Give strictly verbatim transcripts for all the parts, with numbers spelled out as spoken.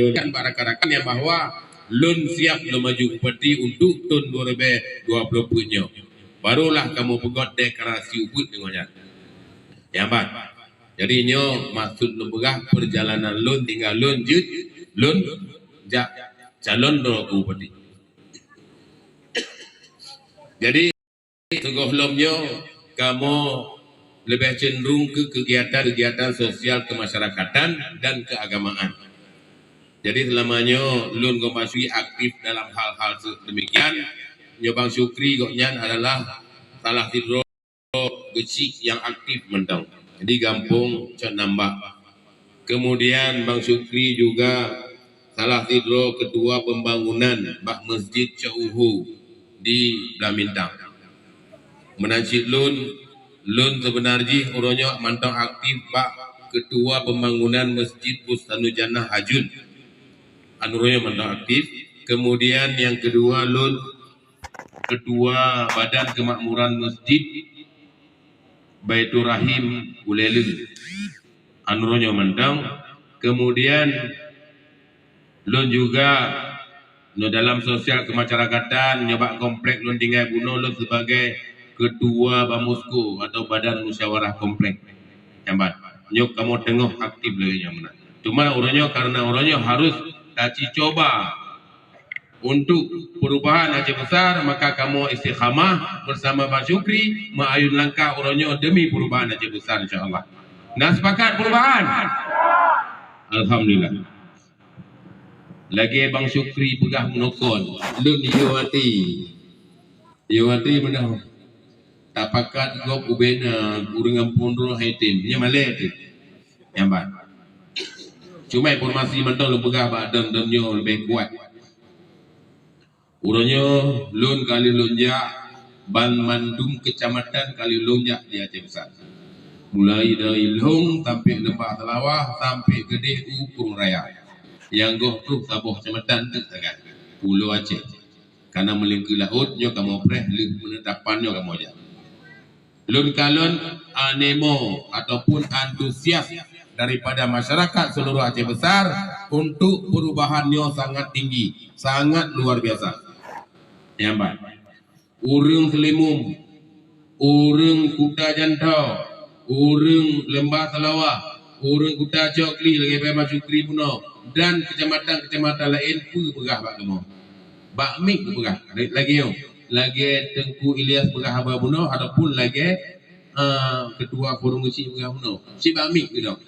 Kan bak rakan-rakan nyang bahwa lôn siap lôn maju bupati untuk thon dua ribèe dua ploh peuet nyoe. Barulah kamoe peugöt deklarasi ubit deungon nyan. Nyang ban. Jadi nyoe maksud lôn peugah, peurjalanan lôn tinggai lôn jeuet lôn jak calon droe keu bupati. Jadi, sigohlom nyoe kamoe leubeh cenderung keu kegiatan-kegiatan sosial kemasyarakatan dan keagamaan. Jadi, seulama nyoe lôn ngon Bang Syukri aktif dalam hal-hal se-, demikian. Nyoe Bang Syukri gobnyan adalah salah sidroe geuchik nyang aktif mantong di gampông Cot Nambak. Kemudian Bang Syukri juga salah sidroe ketua pembangunan bak Masjid Cot Uhu di Blang Bintang. Meunan cit lôn, lôn seubeuna jih uroe nyoe mantong aktif bak ketua pembangunan Masjid Bustanul Jannah Ajun. An uroe nyoe mantong aktif. Kemudian nyang keudua lôn ketua Badan Kemakmuran Masjid Baiturrahim Ulèe Leue. An uroe nyoe mantong. Kemudian lôn juga nyoe dalam sosial kemasyarakatan, nyoe bak komplek lôn tinggai bunoe lôn sebagai ketua Bamusko atau Badan Musyawarah Komplek. Nyang ban. Nyoe kamoe teungoh aktif lagèe nyoe meunan. Cuma uroe nyoe karena uroe nyoe harus taci coba untuk perubahan Aceh Besar, maka kamoe istiqamah bersama Bang Syukri meuayun langkah uroe nyoe demi perubahan Aceh Besar, insya Allah. Nah, sepakat perubahan? Alhamdulillah. Lagèe Bang Syukri peugah meunokon, lôn yue até. Yue até meunan. Tapakat gob ubena ureueng gampông droe hai tem. Nyan malèe teuh. Nyang ban. Cuma informasi mantong lôn peugah bak dam-dam nyoe leubeh kuat. Uroe nyoe lôn ka lheueh lôn jak, banmandum keucamatan ka lheueh lôn jak di Aceh Besar. Mulai dari Lhong sampai Leumbah Seulawah, sampai keudeh u Krueng Raya. Nyang goh troh saboh keucamatan teuk sagai Pulo Aceh. Kana meulingkue laôt nyoe kamoe preh lheueh peunetapan nyoe kamoe jak. Lôn kalon animo ataupun antusias daripada masyarakat seluruh Aceh Besar untuk perubahan nyoe sangat tinggi, sangat luar biasa. Nyang ban. Ureueng Seulimum, ureueng Kuta Jantho, ureueng Leumbah Seulawah, ureueng Kuta Cot Kli lagèe Bang Syukri bunoe, dan keucamatan-keucamatan laén peue peugah bak kamoe. Bak mik peugah lagèe nyoe, lagèe Teungku Ilyas peugah haba bunoe ataupun lagèe, eh, Ketua Forum Geuchik peugah bunoe. Cit bak mik keudroe.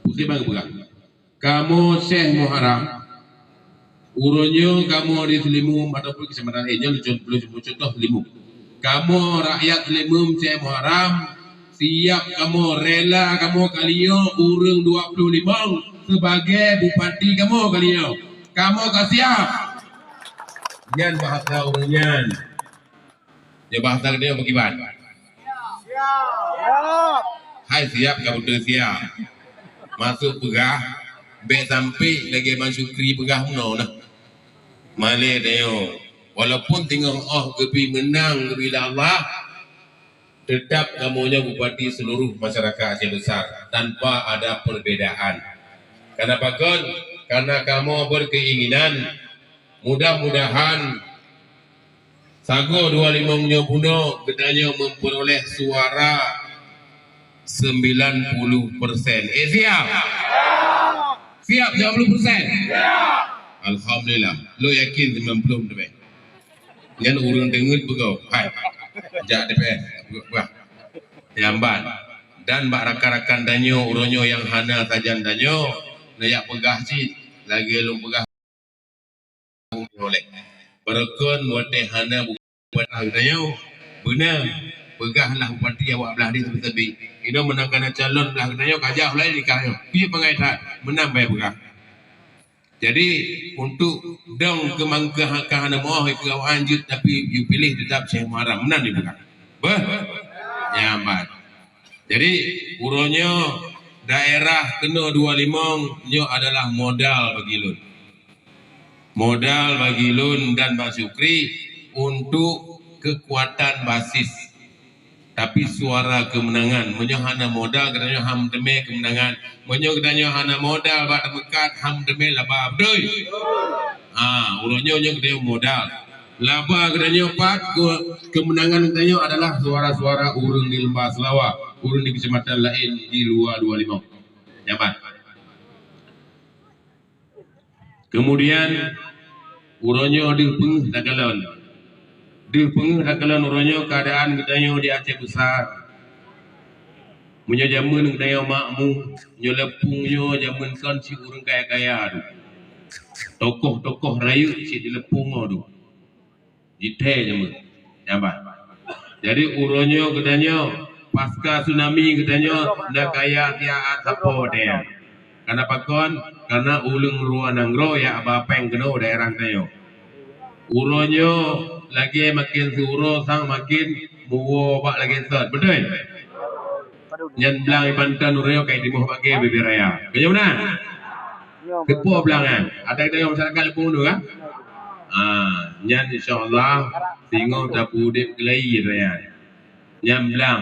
Peue bang peugah. Kamoe Syekh Muharram, uroe nyoe kamoe di Seulimum ataupun keucamatan, eh, nyoe lôn cun-, lôn cun-, contoh Seulimum. Kamoe rakyat Seulimum Syekh Muharram, siap kamoe, rela kamoe kali nyoe ureueng dua ploh limong sebagai bupati kamoe kali nyoe. Kamoe ka siap. Nyan bahasa ureueng nyan. Nyoe bahasa geutanyoe beukiban. Siap. Hai siap ka beutôi siap. Maksud peugah, bèk sampé lagèe Bang Syukri peugah meunoe nah. Malèe tanyoe, walaupun teungoh 'oh geubri meunang geubri lé Allah, teutap kamoe nyoe bupati seluruh masyarakat Aceh Besar tanpa ada perbedaan. Kenapa kon? Karena kamoe berkeinginan, mudah-mudahan sagoe dua limong nyoe bunoe geutanyoe memperoleh suara sembilan puluh persen. Eh, siap? Siap sembilan puluh persen? Alhamdulillah. Lôn yakin sembilan puluh persen. Nyan ureueng deungeut beugöt. Hai. Jak D P R. Bah. Nyang ban. Dan bak rakan-rakan tanyoe, uroe nyoe nyang hana sajan tanyoe, neujak peugah cit lagèe lôn peugah. Barokon watèe hana bupati geutanyoe, beuna peugahlah bupati awak blah deh sabe-sabe. Inoe meunan kana calon blah geutanyoe ka jak ulèe nikah nyoe. Pih bangai that, meunan bèe peugah. Jadi, untuk dong keumangkeuh ka hana meu'oh, ikeu awaknyan jeuet, tapi yue piléh teutap Syekh Muharram. Meunan dipeugah. Beuh? Nyaman. Jadi, uroe nyoe daerah keunoe dua limong nyoe adalah modal bagi lôn. Modal bagi lôn dan Bang Syukri untuk kekuatan basis. Tapi suara kemenangan, meunyoe hana modal, geutanyoe han teumé kemenangan. Meunyoe geutanyoe hana modal bak teumeukat, han teumé laba, beutôi? Ha, uroe nyoe, nyoe geutanyoe modal. Laba geutanyoe pat, ke-, kemenangan geutanyoe adalah suara-suara ureuëng di Lembah Seulawa, ureuëng di keucamatan laén di luwa Dua Limong. Nyaman. Kemudian, uroe nyoe deuh peungeuh takalon. Deuh peungeuh takalon uroe nyoe keuadaan geutanyoe di Aceh Besar. Meunyoe jamén geutanyoe makmu, nyoe Leupung nyoe jamén kon cit ureuëng kaya-kaya tu. Tokoh-tokoh rayeuk cit di Leupung nyoe tu. Jithèe jamén. Nyaman. Jadi, uroe nyoe geutanyoe, pasca tsunami geutanyoe, na kaya siat sapo watèe nyan. Kareuna pakon? Kareuna ureuëng luwa nanggroe jak ba péng keunoe daerah geutanyoe. Uroe nyoe lagèe makén siuroe sang makén meuwoe bak lagèe sot. Beutôi? Nyan blang iban tan uroe nyoe ka jitimoh bak gée bibée raya. Ka nyoe meunan? Keupeue blang nyan? Adak geutanyoe masyarakat Leupung tu kan? Ah, nyan insya Allah singoh tapeuudép keulayi raya. Nyan blang.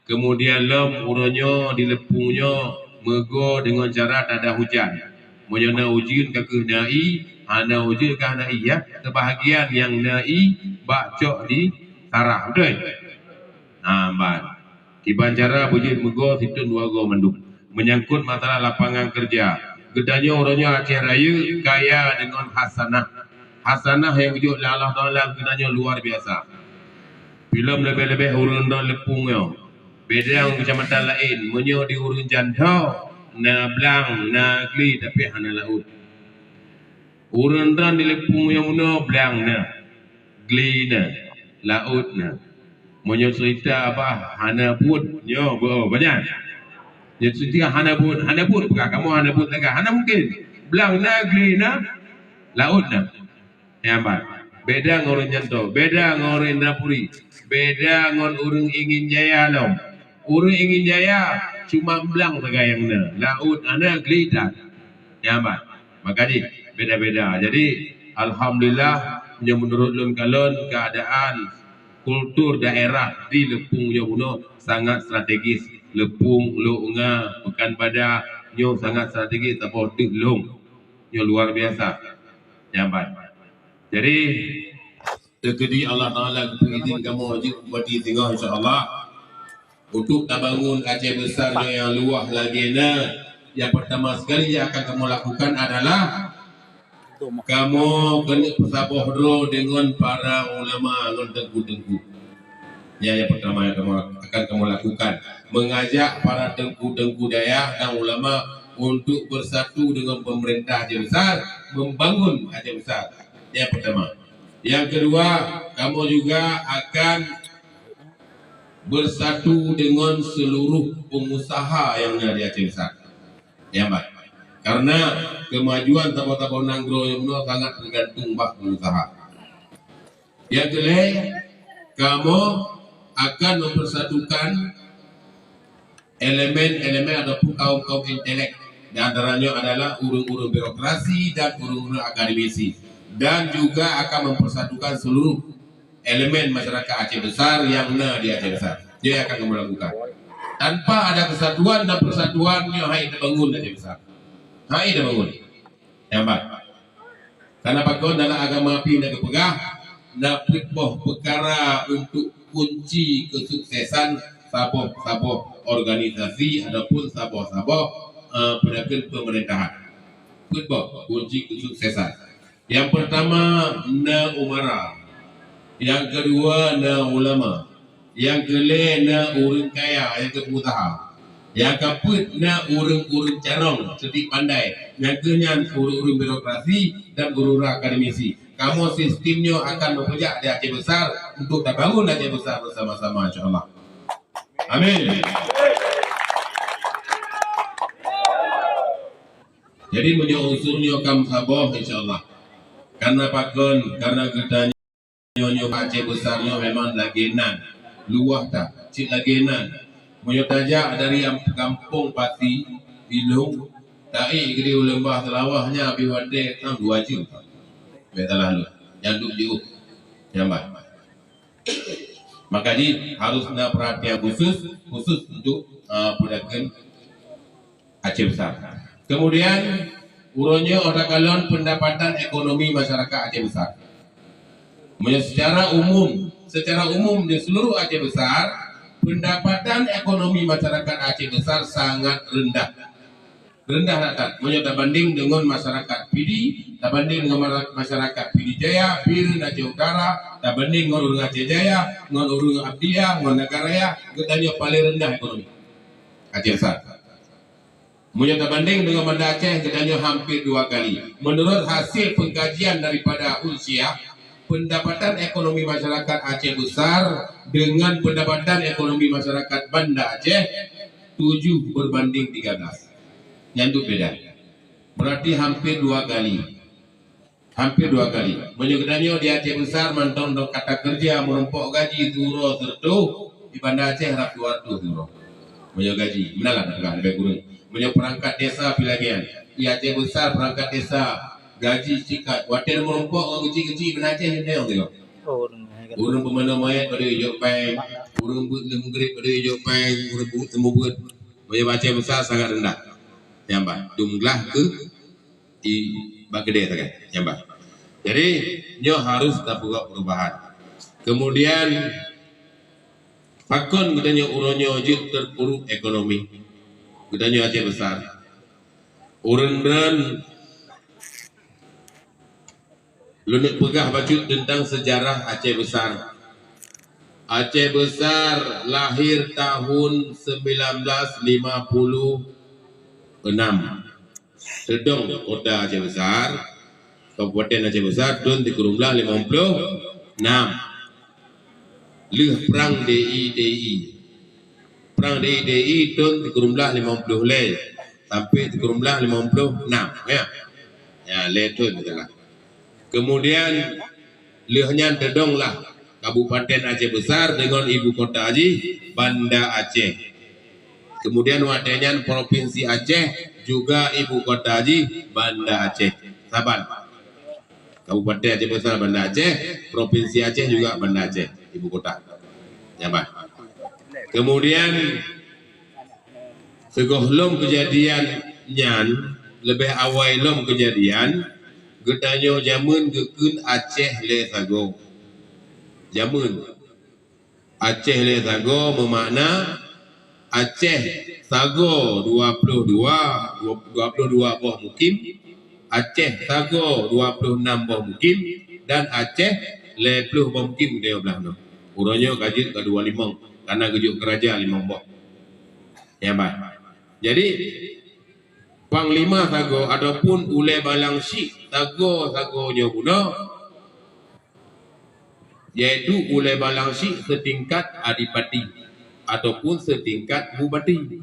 Kemudian lom uroe nyoe di Leupung nyoe meugo deungon cara tada hujan. Meunyoe na ujeuen ka kheueh na ié, hana ujeuen ka hana ié, ya. Seubahagian nyang na ié bak cok di sarah, beutôi? Ha, ban. Kiban cara beujeuet meugo sithon dua go mandum. Menyangkut masalah lapangan kerja, geutanyoe uroe nyoe Aceh Rayeuk kaya deungon hasanah. Hasanah nyang geujok lé Allah Taala geutanyoe luar biasa. Filem leubeh-leubeh ureuëng droen Leupung nyoe. Beda ngon keucamatan laén, meunyoe di ureuëng Janto, na blang, na glé, tapi hana laôt. Ureuëng droen di Leupung nyoe meunoe blang na, glé na, laôt na. Meunyoe cerita bah hana buet, nyoe beu banyak. Nyoe cerita hana buet, hana buet peugah kamoe hana buet lagèe, hana mungkin. Blang na, glé na, laôt na. Nyan ban. Beda ngon ureuëng Janto, beda ngon ureuëng Indrapuri, beda ngon ureuëng Ingin Jaya lom. Ureuëng Ingin Jaya cuma blang sagai nyang na, laôt hana, glé that. Nyan ban. Maka jih beda-beda. Jadi, alhamdulillah, nyoe meunurot lôn kalon keuadaan kultur daerah di Leupung nyoe bunoe sangat strategis. Leupung, Lhokseumawe, Pekanbadak nyoe sangat strategis, saboh deuh lôn. Nyoe luar biasa. Nyan ban. Jadi, teukeudi Allah Taala geupeuidin kamoe jeuet bupati singoh, insya Allah, untuk tabangun Aceh Besar nyoe nyang luwah lagèe na, nyang pertama sekali nyang akan kamoe lakukan adalah kamoe keuneuk peusaboh droe deungon para ulama ngon teungku-teungku. Nyan nyang pertama nyang kamoe, akan kamoe lakukan, mengajak para teungku-teungku dayah dan ulama untuk bersatu dengan pemerintah Aceh Besar, membangun Aceh Besar. Nyang pertama. Nyang kedua, kamoe juga akan bersatu dengan seluruh pengusaha nyang na di Aceh Besar. Nyan ban. Karena kemajuan saboh-saboh nanggroe nyang bunoe sangat tergantung bak pengusaha. Nyang keulhèe, kamoe akan mempersatukan elemen-elemen ataupun kaum-kaum intelek. Di antaranya adalah ureuëng-ureuëng birokrasi dan ureuëng-ureuëng akademisi. Dan juga akan mempersatukan seluruh elemen masyarakat Aceh Besar nyang na di Aceh Besar. Nyoe nyang akan kamoe lakukan. Tanpa ada kesatuan dan persatuan, nyoe han tabangun Aceh Besar. Han tabangun. Nyan ban. Karena pakon dalam agama pih na geupeugah, na peuet boh peukara untuk kunci kesuksesan saboh-saboh organisasi ataupun saboh-saboh, eh, peudakeueng pemerintahan. Peuet boh kunci kesuksesan. Nyang pertama, na umara. Nyang keudua, na ulama. Nyang keulhèe, na ureuëng kaya nyang keu pengusaha. Nyang keupeuet, na ureuëng-ureuëng carông, seutik pandai. Nyang keunyan, ureuëng-ureuëng birokrasi dan ureuëng-ureuëng akademisi. Kamoe sistem nyoe akan meupeujak di Aceh Besar untuk tabangun Aceh Besar bersama-sama, insya Allah. Amin. Jadi, meunyoe unsur nyoe ka meusaboh, insya Allah. Karena pakon, karena geutanyoe nyoe Aceh Besar nyoe memang lagèe nan. Luwah that, cit lagèe nan. Meunyoe tajak dari am-, gampông Pasi, Ilong, taék keudéh u Leumbah Seulawah nyan habéh watèe tam dua jeuem. Bèk salah lôn. Nyang duek jiôh. Nyan ban. Maka jih harus na perhatian khusus, khusus untuk, uh, pedagang Aceh Besar. Kemudian, uroe nyoe ata kalon pendapatan ekonomi masyarakat Aceh Besar. Meunyoe secara umum, secara umum di seluruh Aceh Besar, pendapatan ekonomi masyarakat Aceh Besar sangat rendah. Rendah that-that. Meunyoe tabanding deungon masyarakat Pidie, tabanding deungon mara-, masyarakat Pidie Jaya, Bireuen Aceh Utara, tabanding ngon ureuëng Aceh Jaya, ngon ureuëng Abdya, ngon Nagan Raya, geutanyoe paling rendah ekonomi Aceh Besar. Meunyoe tabanding deungon Banda Aceh, geutanyoe hampir dua kali. Menurut hasil pengkajian daripada Unsia, pendapatan ekonomi masyarakat Aceh Besar dengan pendapatan ekonomi masyarakat Banda Aceh tujuh berbanding tiga belas. Nyan tu beda. Berarti hampir dua kali. Hampir dua kali. Meunyoe geutanyoe di Aceh Besar mantong dong kata kerja meurumpok gaji siuroe seratus, di Banda Aceh rab dua ratus siuroe. Meunyoe gaji, meunan lah, lebih kurang. Meunyoe perangkat desa pih lagèe nyan. Di Aceh Besar perangkat desa gaji sikat. Watèe meurumpok ngon keuchik-keuchik Banda Aceh nyan tengok. Ureuëng peumanö manyèt padum jok pèng, ureuëng beuet lheuh meugrib padum jok pèng, ureuëng beuet teumubeuet. Meunyoe Aceh Besar sangat rendah. Nyan bah, dum glah keu i bak keudè sagai, nyan bah. Jadi, nyoe harus tapeugah perubahan. Kemudian, pakon geutanyoe uroe nyoe jeuet terpuruk ekonomi? Geutanyoe Aceh Besar. Ureuëng droen Lôn peugah bacut teuntang seujarah Aceh Besar. Aceh Besar lahir tahun sembilan belas lima puluh enam. Teudong kota Aceh Besar, Kabupaten Aceh Besar, thôn sikureueng blaih limong ploh nam. Lheueh Prang D I T I. Prang D I T I thôn sikureueng blaih limong ploh lhèe sampai sikureueng blaih limong ploh nam, ya. Ya, lhèe thôn salah. Kemudian, lheueh nyan teudong lah Kabupaten Aceh Besar deungon ibu kota jih Banda Aceh. Kemudian watèe nyan Provinsi Aceh juga ibu kota jih Banda Aceh. Saban. Kabupaten Aceh Besar Banda Aceh, Provinsi Aceh juga Banda Aceh, ibu kota. Nyan bah. Kemudian, sigohlom keujadian nyan, leubeh awai lom keujadian, geutanyoe jameun geukheun Aceh lhèe sagoe. Jameun. Aceh lhèe sagoe meumakna Aceh sagoe dua ploh dua, dua ploh dua boh mukim, Aceh sagoe dua ploh nam boh mukim, dan Aceh lhèe ploh boh mukim di blah nyoe. Uroe nyoe ka jeuet ka dua limong, kareuna geujok keu raja limong boh. Ya, bah. Jadi, panglima sagoe ataupun ulèe balang syik sagoe-sagoe nyoe bunoe, yaitu ulèe balang syik seutingkat adipati ataupun seutingkat bupati.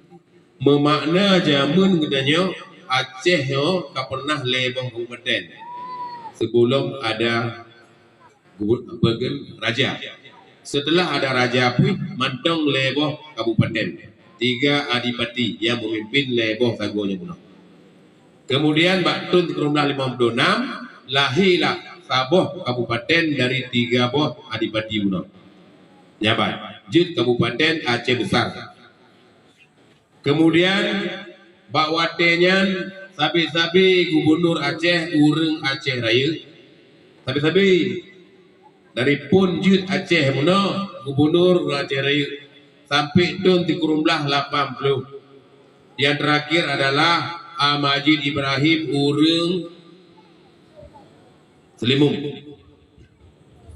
Meumakna jameun geutanyoe Aceh nyoe ka pernah lhèe boh kabupaten sebelum ada gubu-, apa gen, raja. Setelah ada raja pih mantong lhèe boh kabupaten, tiga adipati nyang memimpin lhèe boh sagoe nyoe bunoe. Kemudian bak thôn sikureueng blaih limong ploh nam, lahé lah saboh kabupaten dari tiga boh adipati bunoe. Nyan bah, jeuet Kabupaten Aceh Besar. Kemudian bak watèe nyan sabe-sabe gubunur Aceh ureueng Aceh Rayeuk. Sabe-sabe. Dari phon jeuet Aceh bunoe, gubunur ureueng Aceh Rayeuk, sampai thôn sikureueng blaih lapan ploh. Yang terakhir adalah A Majid Ibrahim ureueng Seulimum.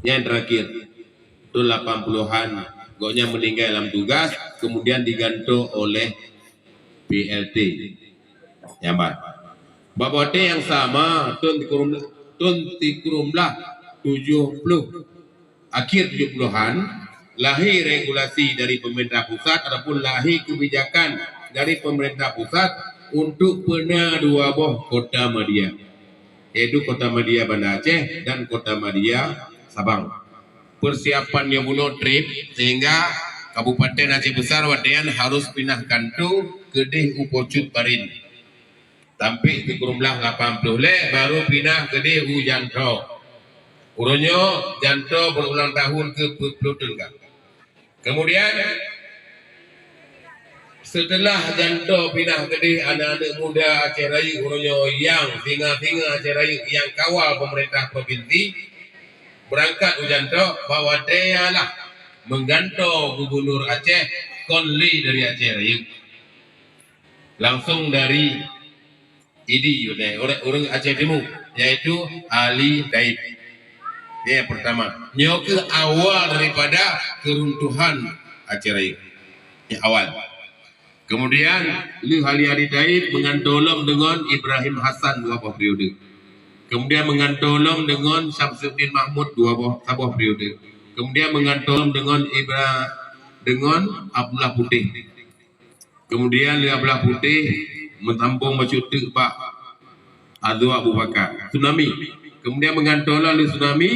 Yang terakhir, thôn lapan puluhan, gobnyan meninggai lam tugas, kemudian digantung oleh P L T. Nyan bah. Bak watèe nyang sama, thôn sikureueng, thôn sikureueng blaih tujoh ploh, akhir tujoh puluhan, lahé regulasi dari pemerintah pusat ataupun lahé kebijakan dari pemerintah pusat untuk peuna dua boh kota madya, yaitu Kota Madya Banda Aceh dan Kota Madya Sabang. Persiapan nyoe bunoe trép, sehingga Kabupaten Aceh Besar watèe nyan harus pinah kantô keudéh u Po Cut Barin. Sampai sikureueng blaih lapan ploh lhèe baru pinah keudéh u Janto. Uroe nyoe Janto berulang tahun keu peuet ploh thôn ka. Kemudian, seuteulah Janto pinah keudeh, aneuk-aneuk muda Aceh Rayeuk uroe nyoe nyang singa-singa Aceh Rayeuk nyang kawal peumeurintah propinsi, beurangkat u Janto, bak watée nyan lah meugantoe gubunur Aceh kon lé dari Aceh Rayeuk. Langsung dari Idi, ureuëng, ureuëng Aceh Timu, yaitu Ali Taib. Ini yang pertama. Nyoe keuh awal daripada keruntuhan Aceh Rayeuk. Ini awal. Kemudian, lheueh Ali, Ali Taib meugantoe lom deungon Ibrahim Hasan dua boh periode. Kemudian meugantoe lom deungon Syamsuddin Mahmud dua boh, saboh periode. Kemudian meugantoe lom deungon Ibra-, deungon Abdullah Putéh. Kemudian lheueh Abdullah Putéh meusambong bacut teuk bak Azwa Abu Bakar. Tsunami. Kemudian meugantoe lom lé tsunami,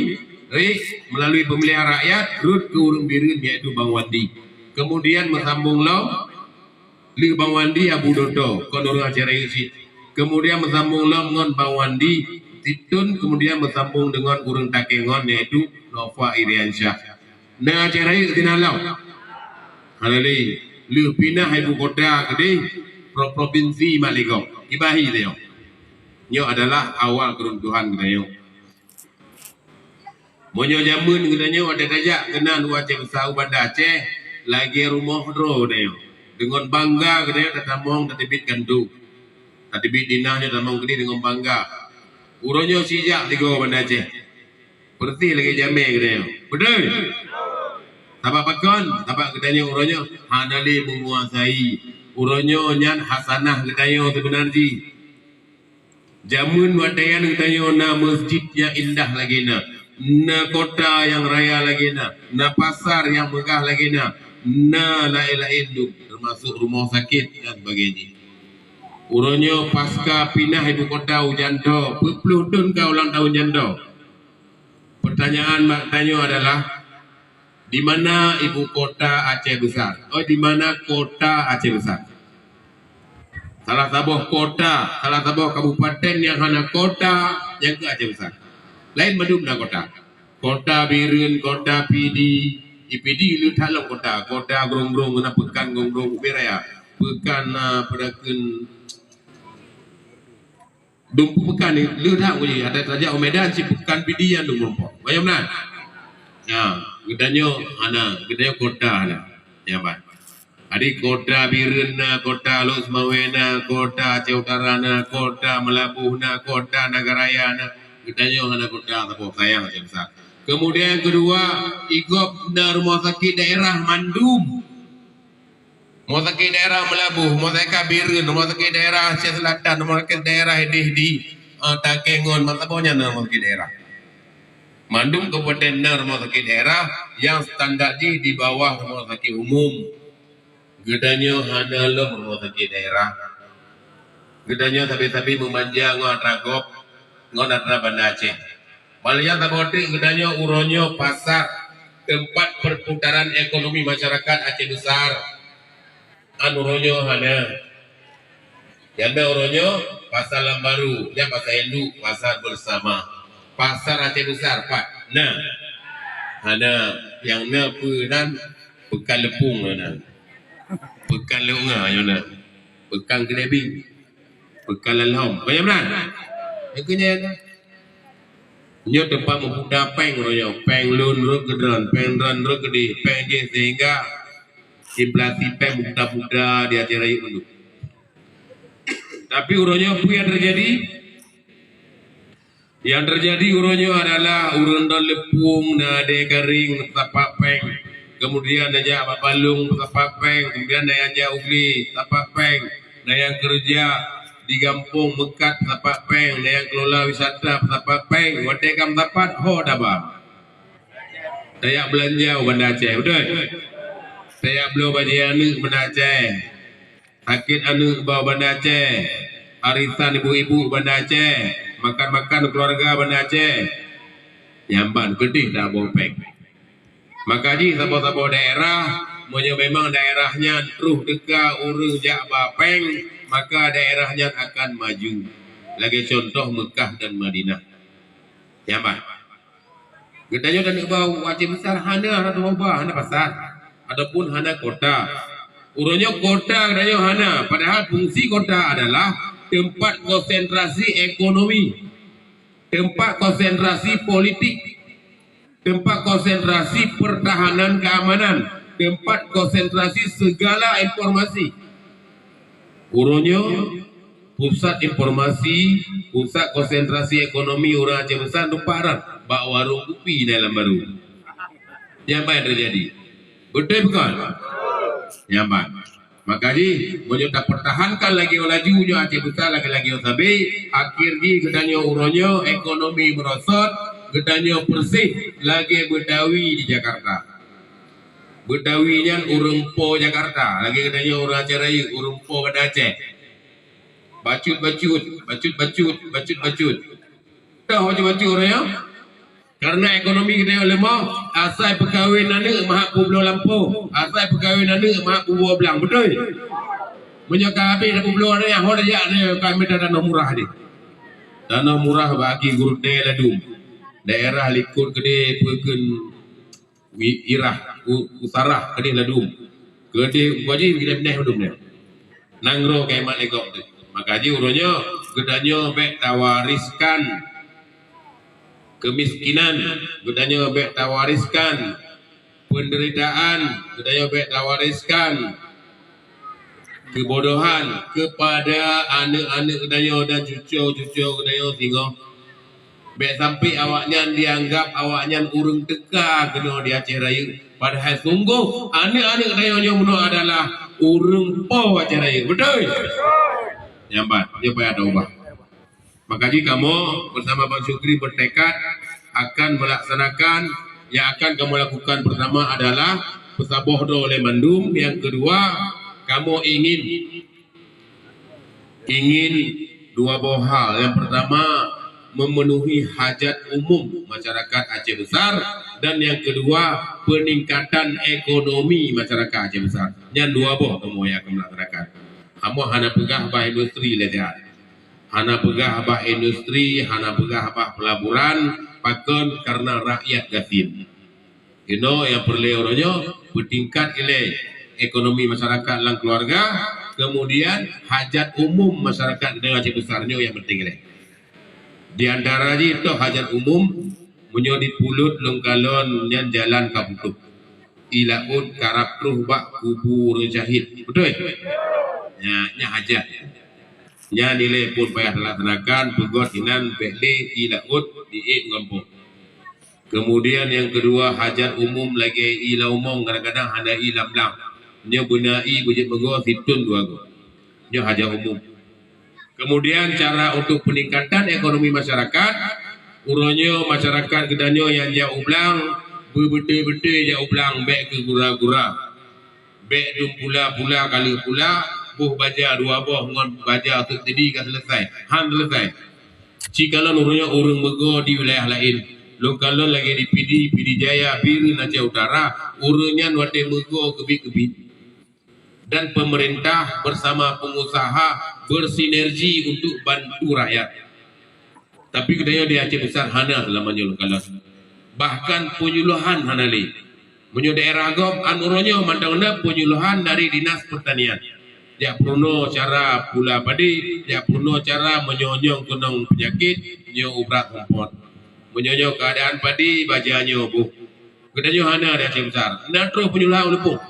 eh, meulalu peumilihan rakyat, rhot keu ureuëng Bireuen, yaitu Bang Wandi. Kemudian meusambong lom lé Bang Wandi Abu Doto, kon ureuëng Aceh Rayeuk cit. Kemudian meusambong lom ngon Bang Wandi Titun, kemudian meusambong deungon ureuëng Takengon, yaitu Nova Iriansyah. Na Aceh Rayeuk sinan lom? Hana lé. Lheueh pinah ibu kota keudeh, pro-, propinsi Maligong. Ibahi tanyoe. Nyoe adalah awal keuruntuhan geutanyoe. Meunyoe jameun geutanyoe watée tajak keunan u Aceh Besar, u Banda Aceh, lagée rumoh droe geutanyoe. Deungon bangga geutanyoe tatamong tateubiet kantô. Tateubiet dinah nyoe tamong keudeh deungon bangga. Uroe nyoe sijak sigoe Banda Aceh. Peureusih lagée jamé geutanyoe. Beutôi? Sabab pakon? Sabab geutanyoe uroe nyoe hana lé meunguasai. Uroe nyoe nyan hasanah geutanyoe seubeuna jih. Jameun watée nyan geutanyoe na meuseujid nyang indah lagée na, na kota nyang raya lagée na, na pasar nyang meugah lagée na, na laén-laén dum, teumasok rumoh sakét dan sebagainya. Uroe nyoe pasca pinah ibu kota u Janto, peuet ploh thon ka ulang tahun Janto. Pertanyaan mak tanyoe adalah, di mana ibu kota Aceh Besar? Oh, di mana kota Aceh Besar? Salah saboh kota, salah saboh kabupaten nyang hana kota, nyang keu Aceh Besar. Laén mandum na kota. Kota Bireuen, kota Pidie, di Pidie le that lom kota, kota Grong-Grong, na peukan Grong-Grong, ubé raya. Peukan, ah, peue kheun Dum peukan ni, le that uji, ada tajak u Medan, si peukan Pidie nyan dum rumpok. Bayang na? Ya, geutanyoe hana, geutanyoe kota hana. Ya, ban. Jadi kota Bireuen na, kota Lhokseumawe na, kota Aceh Utara na, kota Meulaboh na, kota Nagan Raya na. Geutanyoe hana kota saboh, sayang Aceh Besar. Kemudian yang kedua, i gob na rumah sakit daerah mandum. Rumah sakit daerah Meulaboh, rumah sakit Bireuen, rumah sakit daerah Aceh Selatan, rumah sakit daerah ideh di, eh, Takengon, masa boh nyan na rumah sakit daerah. Mandum kabupaten na rumah sakit daerah nyang standar jih di bawah rumah sakit umum. Geutanyoe hana lom rumah sakit daerah. Geutanyoe sabe-sabe meumanja ngon atra gob, ngon atra Banda Aceh. Malah nyang saboh teuk geutanyoe uroe nyoe pasar, tempat perputaran ekonomi masyarakat Aceh Besar. An uroe nyoe hana. Nyang na uroe nyoe pasar Lam Baru, nyan pasar induk, pasar bersama. Pasar Aceh Besar pat na? Hana. Nyang na peue nan? Peukan Leupong na. Peukan Leupong na, nyoe na. Peukan Keudebing. Peukan Lalhom. Banyak meunan? Nyang keu nyan. Nyoe teumpat meuputa péng uroe nyoe. Péng lôn rhot keu droen, péng droen rhot keu deh, péng jih sehingga inflasi péng meuputa-puta di Aceh Rayeuk mandum. Tapi uroe nyoe peue nyang teujadi? Nyang teujadi uroe nyoe adalah ureuëng droen Leupong na Ade Karing sapat péng, kemudian na jak bak Balong sapat péng, kemudian na nyang jak u Glé sapat péng, na nyang keureuja di gampông meukat sapat péng, na nyang kelola wisata sapat péng. Watée ka meusapat, ho daba. Tajak beulanja u Banda Aceh, beutôi? Tajak bloe bajée aneuëk Banda Aceh. Sakét aneuëk bak Banda Aceh, arisan ibu-ibu Banda Aceh, makan-makan keuluwarga Banda Aceh. Nyan ban keudeh taboh péng. Maka jih saboh-saboh daerah, meunyoe memang daerah nyan troh teuka ureuëng jak ba péng, maka daerah nyan akan maju. Lagée contoh Meukah dan Madinah. Nyan ban. Geutanyoe dan iba Aceh Besar hana rot haba, hana pasar. ataupun hana kota. Uroe nyoe kota geutanyoe hana, padahal fungsi kota adalah tempat konsentrasi ekonomi, tempat konsentrasi politik, tempat konsentrasi pertahanan keamanan, tempat konsentrasi segala informasi. Uroe nyoe pusat informasi, pusat konsentrasi ekonomi ureuëng Aceh Besar teumpat rot bak warong kupi dalam baru. Nyan ban teujadi. Beutôi bukan? Nyan ban. Maka jih, meunyoe tapeutahankan lagée laju nyoe Aceh Besar lagée-lagée sabe, akhir jih geutanyoe uroe nyoe ekonomi meurosot, geutanyoe persis lagée Betawi di Jakarta. Betawi nyan ureuëng po Jakarta, lagée geutanyoe ureuëng Aceh Rayeuk, ureuëng po Banda Aceh. Bacut-bacut, bacut-bacut, bacut-bacut. Toh bacut-bacut ureuëng nyoe? Karena ekonomi geutanyoe leumoh, asai peukawen aneuëk meuhak peubloe lampôh, asai peukawen aneuëk meuhak peubloe blang, beutôi? Meunyoe ka habéh tapeubloe aneuëk, ho tajak aneuëk ka mita tanoh murah deh. Tanoh murah bagi gurutée ladum. Daerah likot keudeh peukén wi-, irah, u-, usarah keudeh ladum. Keudeh umpajih geutanyoe beudoh nyan. Nanggroe keuhemat lé gob teuh. Maka jih uroe nyoe geutanyoe bék tawariskan kemiskinan, geutanyoe bék tawariskan penderitaan, geutanyoe bék tawariskan keubodohan keupada aneuëk-aneuëk geutanyoe dan cuco-cuco geutanyoe singoh. Bék sampai awaknyan dianggap awaknyan ureuëng teuka keunoe di Aceh Rayeuk. Padahai sunggoh aneuëk-aneuëk geutanyoe nyoe bunoe adalah ureuëng po Aceh Rayeuk. Beutôi? Nyan ban, nyoe payah taubah. Maka jih kamoe bersama Bang Syukri bertekad akan melaksanakan, yang akan kamoe lakukan pertama adalah peusaboh droe lé mandum, yang kedua kamoe ingin, ingin dua boh hal. Yang pertama, memenuhi hajat umum masyarakat Aceh Besar, dan yang kedua, peningkatan ekonomi masyarakat Aceh Besar. Nyan dua boh kamoe nyang akan melaksanakan. Kamoe hana peugah bah industri lé siat. Hana peugah bah industri, hana peugah bah pelaburan, pakon? Karena rakyat gasien. Inoe nyang peureulée uroe nyoe, peutingkat ilée ekonomi masyarakat lam keuluwarga, kemudian hajat umum masyarakat geutanyoe Aceh Besar nyoe nyang penting ilée. Di antara jih toh hajat umum, meunyoe di Pulut lôn kalon nyan jalan ka putôh. Ie laôt karab troh bak kubu ureuëng syahid. Beutôi? Nya, nyan hajat. Nyan ilée phon payah talaksanakan, peugöt inan bék lé ie laôt diék ngon phon. Kemudian yang kedua, hajat umum lagée ie laumong kadang-kadang hana ie lam blang. Nyoe beuna ie beujeuet meugoe sithon dua goe. Nyoe hajat umum. Kemudian cara untuk peningkatan ekonomi masyarakat, uroe nyoe masyarakat geutanyoe nyang jak u blang, beubeutôi-beutôi jak u blang, bék keu gura-gura. Bék dum pula-pula ka lheueh pula, boh baja dua boh ngon baja subsidi ka selesai. Han selesai. Cikalon ureuëng nyoe ureuëng meugoe di wilayah laén. Lôn kalon lagée di Pidie, Pidie Jaya, Bireuen Aceh Utara, ureuëng nyan watée meugoe keubiet-keubiet. Dan pemerintah bersama pengusaha bersinergi untuk bantu rakyat. Tapi geutanyoe di Aceh Besar hana seulama nyoe lôn kalon. Bahkan penyuluhan hana lé. Meunyoe daerah gob, an uroe nyoe mantong na penyuluhan dari Dinas Pertanian. Jak peurunoe cara pula padi, jak peurunoe cara meunyoe nyong keunong peunyakét, nyoe ubrat seumpot. Meunyoe nyoe keuadaan padi, baja nyoe boh. Geutanyoe hana di Aceh Besar. Na troh penyuluhan u Leupung?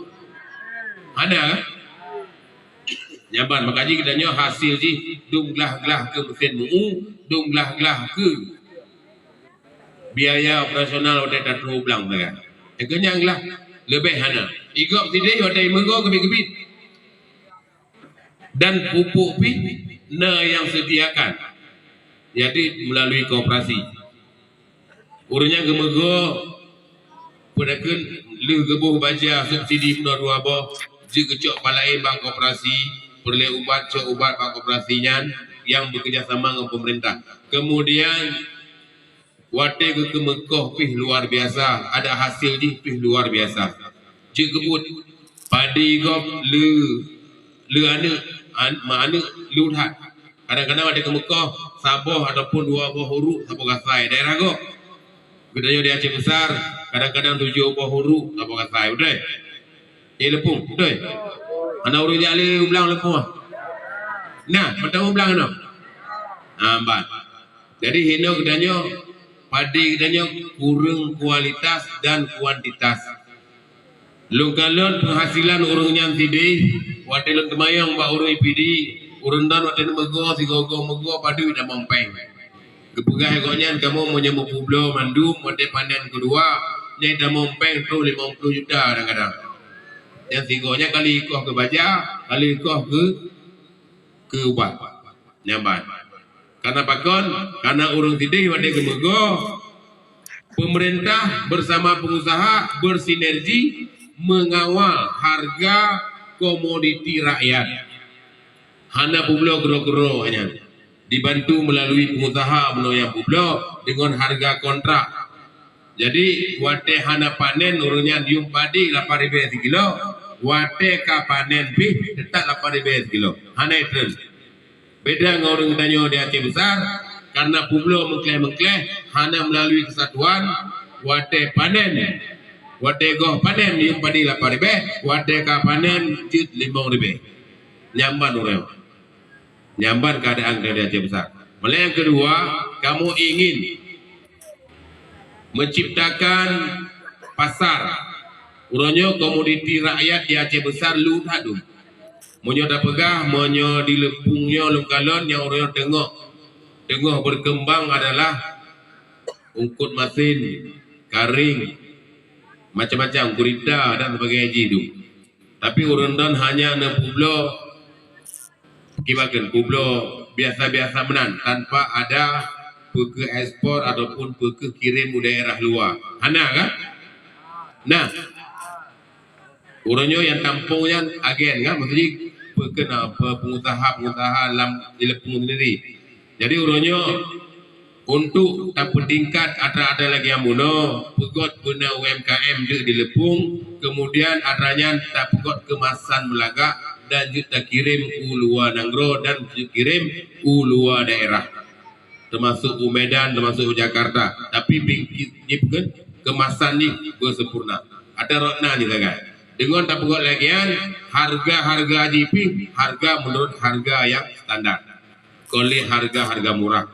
Hana, kan? Nyan ban, maka jih geutanyoe hasil jih dum glah-glah keu meusén meu-u, dum glah-glah keu biaya operasional watée tatroh u blang sagai. Nyang keu nyan glah leubeh hana. Ie gob sideh watée meugoe keubiet-keubiet. Dan pupuk pih na nyang sediakan, yaitu melalui koperasi. Ureuëng nyang geumeugoe, peue takheun, lheueh geuboh baja subsidi bunoe dua boh, jeuet geucok pat laén bak koperasi, peureulée ubat, cok ubat bak koperasi nyan nyang bekerjasama ngon pemerintah. Kemudian, watée geukeumeukoh pih luar biasa, ada hasil jih pih luar biasa. Jeuet geubuet, padi gob lé, lé aneuëk, an-, ma aneuëk lé that. Kadang-kadang ada keumeukoh saboh ataupun dua boh uruek saboh gasai daerah gob. Geutanyoe di Aceh Besar, kadang-kadang tujoh boh uruek saboh gasai, beutôi? Eh, leupung, beutôi. Hana ureueng jak lé u blang leupung. Nah, mantong u blang nyoe. Ah, ban. Jadi, hino geutanyoe, padi geutanyoe kureueng kualitas dan kuantitas. Lôn kalon penghasilan ureueng nyan sideh, watèe lôn teumanyong bak ureueng I P D, ureueng nyan watèe neumeugoe, sigoe-goe meugoe padub tamong péng. Geupeugah gobnyan, "Kamoe meunyoe meupubloe mandum watèe panen keudua, nyan tamong péng troh limong ploh juta kadang-kadang." Nyan sigoe nyan ka lheueh ikoh keu baja, ka lheueh ikoh keu, keu ubat. Nyan ban. Karena pakon? Karena ureueng sideh watèe geumeugoe, pemerintah bersama pengusaha bersinergi mengawal harga komoditi rakyat. Hana publoe keudroe-keudroe nyan. Dibantu melalui pengusaha meunyoe nyang publoe deungon harga kontrak. Jadi, watèe hana panen, ureueng nyan yuem padi lapan ribèe sikilo, watèe ka panen pih teutap lapan ribèe sikilo. Hana itreun. Beda ngon ureueng tanyoe di Aceh Besar, karena publoe meukleh-meukleh, hana melalui kesatuan, watèe panen, watèe goh panen yuem padi lapan ribèe, watèe ka panen jeuet limong ribèe. Nyan ban ureueng. Nyan ban keuadaan di Aceh Besar. Mulai nyang keudua, kamoe ingin menciptakan pasar. Uroe nyoe komoditi rakyat di Aceh Besar lu that dum. Meunyoe tapeugah, meunyoe di Leupung nyoe lôn kalon nyang uroe nyoe teungoh, teungoh berkembang adalah ungkot masin, karéng, macam-macam, gurita dan sebagainya jih dum. Tapi ureueng droen hanya neupubloe, kiban kheun, publoe biasa-biasa meunan tanpa ada peukeuh ekspor ataupun peukeuh kirém u daerah luwa. Hana kan? Nah, uroe nyoe nyang tampông nyan agen kan, maksud jih peukeuh na, pe-, pengusaha-pengusaha lam di Leupung sendiri. Jadi uroe nyoe untuk tapeutingkat atra-atra lagèe nyan bunoe, peugot beuna U M K M jeuet di Leupung, kemudian atra nyan tapeugot keumasan meulagak dan jeuet takirém u luwa nanggroe dan jeuet kirém u luwa daerah, teumasok u Medan, teumasok u Jakarta. Tapi bingkit jih peukeuh keumasan jih beusempurna. Atra rot na jih sagai. Deungon tapeugot lagèe nyan, harga-harga jih pih harga meunurot harga nyang standar. Kon lé harga-harga murah.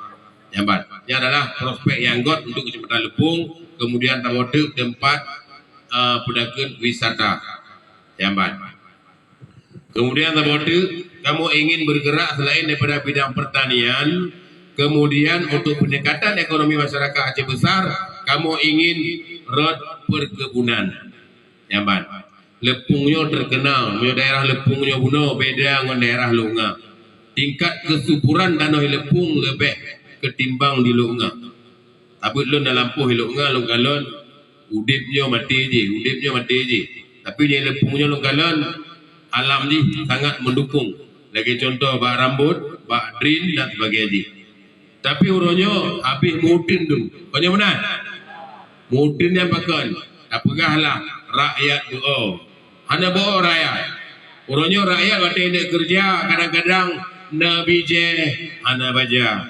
Nyan ban. Nyan adalah prospek nyang göt untuk Kecamatan Leupung, kemudian saboh teuk teumpat, eh, peudakeuet wisata. Nyan ban. Kemudian saboh teuk, kamoe ingin bergerak selain daripada bidang pertanian, kemudian untuk peningkatan ekonomi masyarakat Aceh Besar, kamoe ingin rot perkebunan. Nyan ban. Leupung nyoe terkenal, meunyoe daerah Leupung nyoe bunoe beda ngon daerah Lhokseumawe. Tingkat kesuburan tanoh Leupung leubeh ketimbang di Lhokseumawe. Saboh lôn na lampôh Lhokseumawe lôn kalon, udép nyoe maté jih, udép nyoe maté jih. Tapi nyoe Leupung nyoe lôn kalon, alam jih sangat mendukung. Lagèe contoh bak rambôt, bak dren dan sebagainya jih. Tapi uroe nyoe habéh meu-uteuen dum. Kon nyoe meunan? Meu-uteuen nyan pakon? Tapeugah lah, rakyat beu-o. Hana beu-o rakyat. Uroe nyoe rakyat watèe neuk keureuja, kadang-kadang na bijèh hana baja.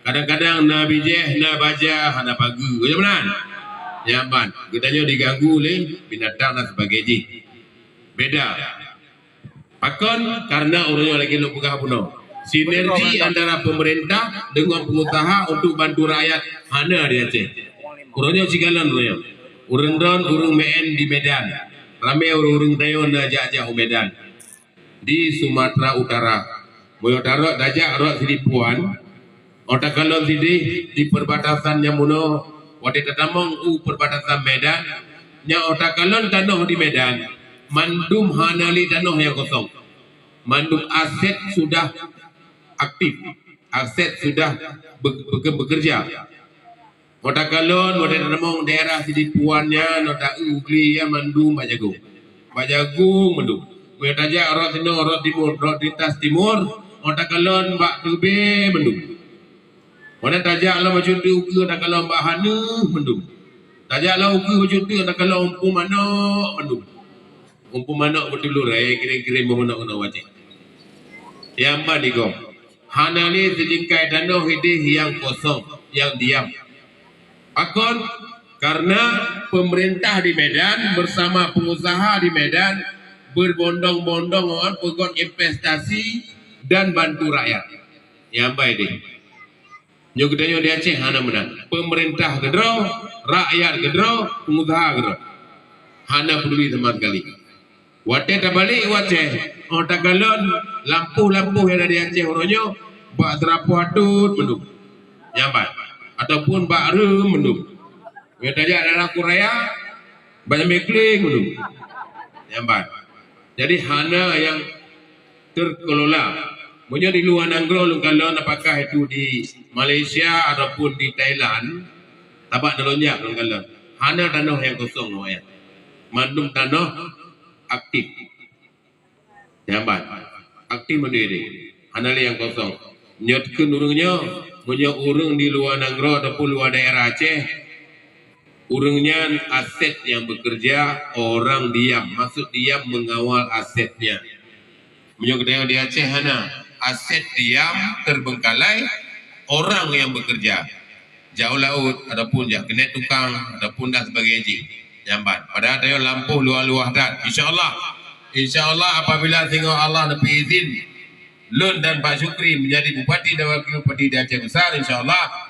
Kadang-kadang na bijèh, na baja hana pageue. Kon nyoe meunan? Nyan ban, geutanyoe diganggu lé binatang dan sebagainya jih. Beda. Pakon? Karena uroe nyoe lagèe lôn peugah bunoe. Sinergi antara pemerintah deungon pengusaha untuk bantu rakyat hana di Aceh. Uroe nyoe sikalon uroe nyoe. Ureueng droen ureueng meu'en di Medan. Ramé ureueng-ureueng tanyoe na jak-jak u Medan. Di Sumatera Utara. Meunyoe tarot tajak rot Sidipuan, 'oh takalon sideh di perbatasan nyang bunoe, watèe tatamong u perbatasan Medan, nyan 'oh takalon tanoh di Medan, mandum hana lé tanoh nyang kosong. Mandum aset sudah aktif, aset sudah be-, be-, bekerja. 'Oh takalon, watèe tatamong daerah Sidipuan nyan, 'oh ta-eu u glé nyan mandum bak jagong. Bak jagong mandum. Meunyoe tajak rot sinoe, rot timur, rot lintas timur, 'oh takalon bak teubèe mandum. Meunyoe tajak lom bacut teuk ukeue, 'oh takalon bak haneuk mandum. Tajak lom ukeue bacut teuk, 'oh takalon umpung manok mandum. Umpung manok beutulur, eh, kirém-kirém manok keunoe u Aceh. Nyang ban digom. Hana lé sijingkai tanoh idéh nyang kosong, nyang diam. Pakon? Karena pemerintah di Medan bersama pengusaha di Medan Berbondong-bondong awak peugot investasi dan bantu rakyat. Nyang bai deh. Nyoe geutanyoe di Aceh hana meunan. Pemerintah keudroe, rakyat keudroe, pengusaha keudroe. Hana peduli sama sekali. Watée tabalek u Aceh, oh takalon lampôh-lampôh nyang na di Aceh uroe nyoe bak seurapôh atôt mandum. Nyang ban. Ataupun bak reuem mandum. Meunyoe tajak daerah Korea, banyak mekling dulu. Nyang ban. Jadi hana nyang terkelola. Meunyoe di luwa nanggroe lôn kalon, apakah itu di Malaysia ataupun di Thailand, tabak dalam jak lôn kalon. Hana tanoh nyang kosong awaknyan. Mandum tanoh aktif. Nyang ban. Aktif mandum deh. Hana lé nyang kosong. Nyoe kheun ureuëng nyoe, meunyoe ureuëng di luwa nanggroe ataupun luwa daerah Aceh, ureuëng nyan aset yang bekerja, orang diam. Maksud diam, mengawal asetnya. Meunyoe geutanyoe di Aceh hana, aset diam terbengkalai, orang yang bekerja. Jak u laôt, ataupun jak keuneuk tukang, ataupun dan sebagainya jih. Nyang ban. Padahai tanyoe lampôh luwah-luwah that. Insya Allah, insya Allah apabila singoh Allah neupeuizin, lôn dan Pak Syukri menjadi bupati dan wakil bupati di Aceh Besar, insya Allah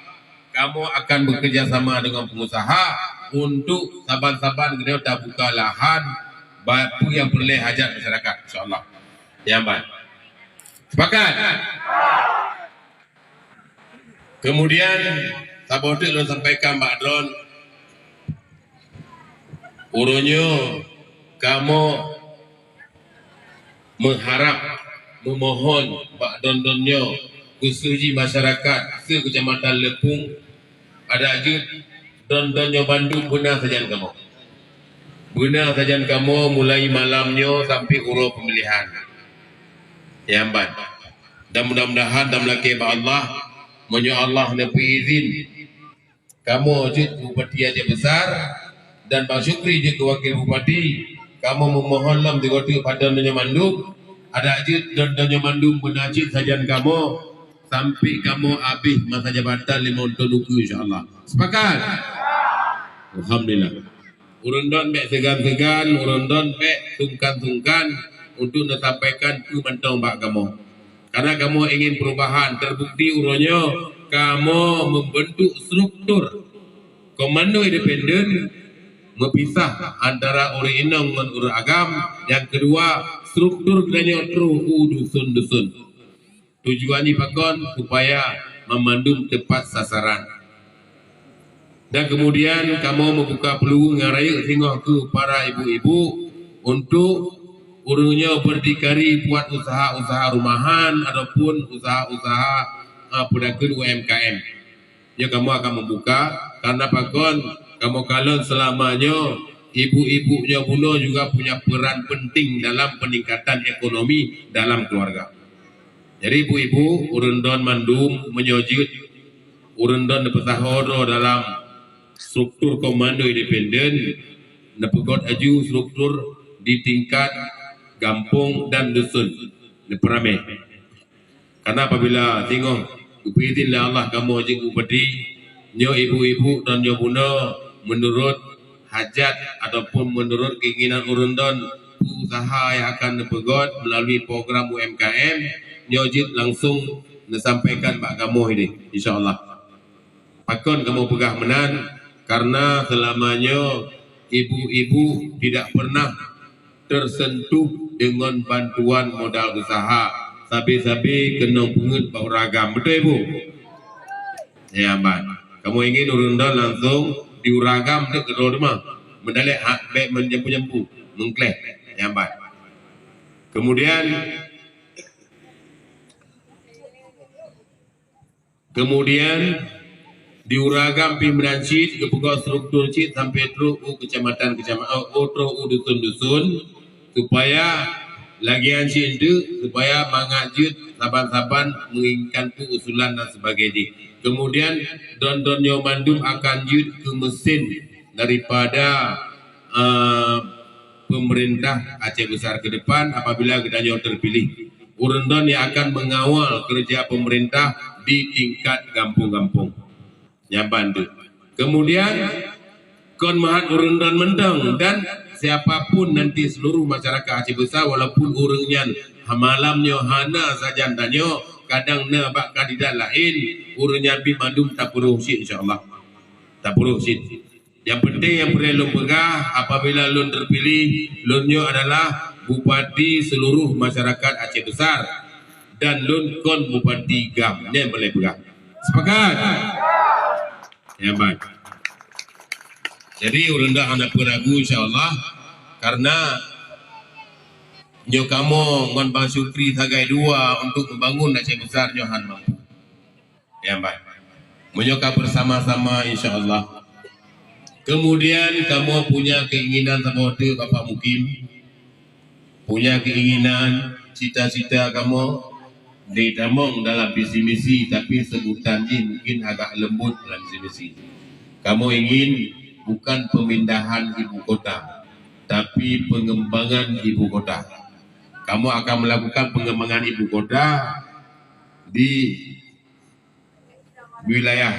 kamoe akan bekerja sama dengan pengusaha untuk saban-saban geutanyoe tabuka lahan, ba-, peue nyang peureulée hajat masyarakat, insya Allah. Nyang ban. Sepakat? Kemudian, saboh teuk lôn sampaikan bak droen, uroe nyoe kamoe meuharab, meumohon bak droen-droen nyoe, khusus jih masyarakat se-Keucamatan Leupung, adak jeuet droen-droen nyoe bandum beuna sajan kamoe. Beuna sajan kamoe mulai malam nyoe sampai uroe pemilihan. Nyang ban. Dan mudah-mudahan dan meulakée bak Allah, meunyoe Allah neupeuizin, kamoe jeuet bupati Aceh Besar dan Bang Syukri jeuet keu wakil bupati, kamoe meumohon lom sigoe teuk bak droen nyoe mandum, adak jeuet droen-droen nyoe mandum beuna cit sajan kamoe, sampai kamoe abéh masa jabatan limong thon ukeue, insya Allah. Sepakat? Alhamdulillah. Ureuëng droen bék seugan-seugan, ureuëng droen bék sungkan-sungkan untuk neusampaikan peue mantong bak kamoe. Karena kamoe ingin perubahan. Terbukti uroe nyoe kamoe membentuk struktur komando independen meupisah antara ureuëng inong ngon ureuëng agam. Nyang keudua, struktur geutanyoe troh u dusun-dusun. Tujuan jih pakon? Supaya meumandum teupat sasaran. Dan kemudian kamoe meubuka peuluang nyang rayeuk singoh keu para ibu-ibu untuk ureuëng nyoe berdikari buat usaha-usaha rumahan ataupun usaha-usaha, eh, peudakeuet U M K M. Nyoe kamoe akan meubuka, karena pakon? Kamoe kalon seulama nyoe ibu-ibu nyoe bunoe juga punya peran penting dalam peningkatan ekonomi dalam keluarga. Jadi ibu-ibu, ureuëng droen mandum meunyoe jeuet ureuëng droen neupeusaho droe dalam struktur komando independen, neupeugot aju struktur di tingkat gampông dan dusun, neupeuramé. Karena apabila singoh geupeuizin lé Allah kamoe jeuet bupati, nyoe ibu-ibu dan nyoe bunoe meunurot hajat ataupun meunurot keinginan ureuëng droen, peue usaha nyang akan neupeugot meulalu program U M K M, nyoe jeuet langsung neusampaikan bak kamoe ideh, insya Allah. Pakon kamoe peugah meunan? Karena seulama nyoe ibu-ibu tidak pernah tersentuh deungon bantuan modal usaha, sabe-sabe keunong peungeuet bak ureuëng agam. Beutôi, Ibu? Ya, ban. Kamoe ingin ureuëng droen langsung di ureuëng agam teuk keudroe teuma. Meudalek hak bék meujampu-jampu, meungkléh. Ya, ban. Kemudian, kemudian di ureuëng agam pih meunan cit geupeugot struktur cit sampai trok u keucamatan-keucamatan, oh, trok u dusun-dusun, supaya lagée nyan cit enteuk, supaya mangat jeuet saban-saban menginginkan peue usulan dan sebagainya. Kemudian, droen-droen nyoe mandum akan jeuet keu mesin daripada, eh, pemerintah Aceh Besar ke depan apabila geutanyoe terpilih. Ureuëng droen nyang akan mengawal kerja pemerintah di tingkat gampông-gampông. Nyan ban teuk. Kemudian, kon meuhat ureuëng droen mantong dan Siapapun nanti seluruh masyarakat Aceh Besar, walaupun ureuëng nyan malam nyoe hana sajan tanyoe, kadang na bak kandidat laén, ureuëng nyan pih mandum tapeureuh cit, insya Allah. Tapeureuh cit. Yang penting, yang peureulée lôn peugah, apabila lôn terpilih, lôn nyoe adalah bupati seluruh masyarakat Aceh Besar dan lôn kon bupati GAM. Nyan boleh peugah. Sepakat? Ya, baik. Jadi, ureuëng dah hana peue ragu, insya Allah, karena nyoe kamoe ngon Bang Syukri sagai dua untuk membangun Aceh Besar nyoe han mampu. Ya, baik. Meunyoe ka bersama-sama, insya Allah. Kemudian, kamoe punya keinginan saboh teuk, Bapak Mukim. Punya keinginan, cita-cita kamoe ditamong dalam visi misi, tapi sebutan jih mungkin agak lembut dalam visi misi. Kamoe ingin bukan pemindahan ibu kota, tapi pengembangan ibu kota. Kamoe akan melakukan pengembangan ibu kota di wilayah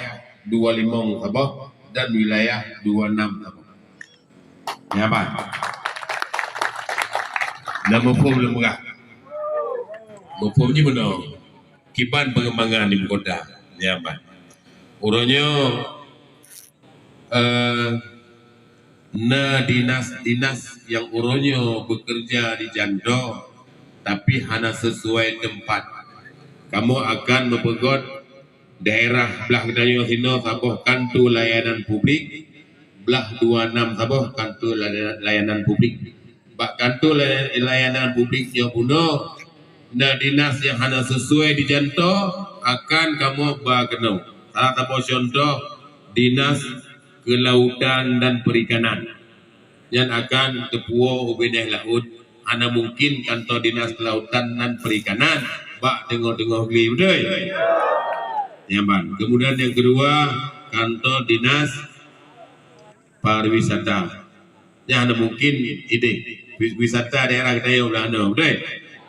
dua limong saboh dan wilayah dua enam saboh. Nyan ban. Dah muphom lôn peugah. Muphom jih meunoe. Kiban pengembangan ibu kota. Nyan ban. Uroe nyoe, eh, na dinas-dinas nyang uroe nyoe bekerja di Janto, tapi hana sesuai tempat. Kamoe akan meupeugot daerah blah geutanyoe sinoe saboh kanto layanan publik, blah dua enam saboh kanto laya-, layanan publik. Bak kanto laya-, layanan publik nyoe bunoe, na dinas nyang hana sesuai di Janto, akan kamoe ba keunoe. Salah saboh contoh, Dinas Kelautan dan Perikanan. Nyan akan teupuwoe u binéh laôt, hana mungkin kantor Dinas Kelautan dan Perikanan bak teungoh-teungoh gli, beutôi? Nyan ban. Kemudian yang kedua, kantor Dinas Pariwisata. Nyan hana mungkin idéh. Wi-, wisata daerah geutanyoe blah nyoe, beutôi?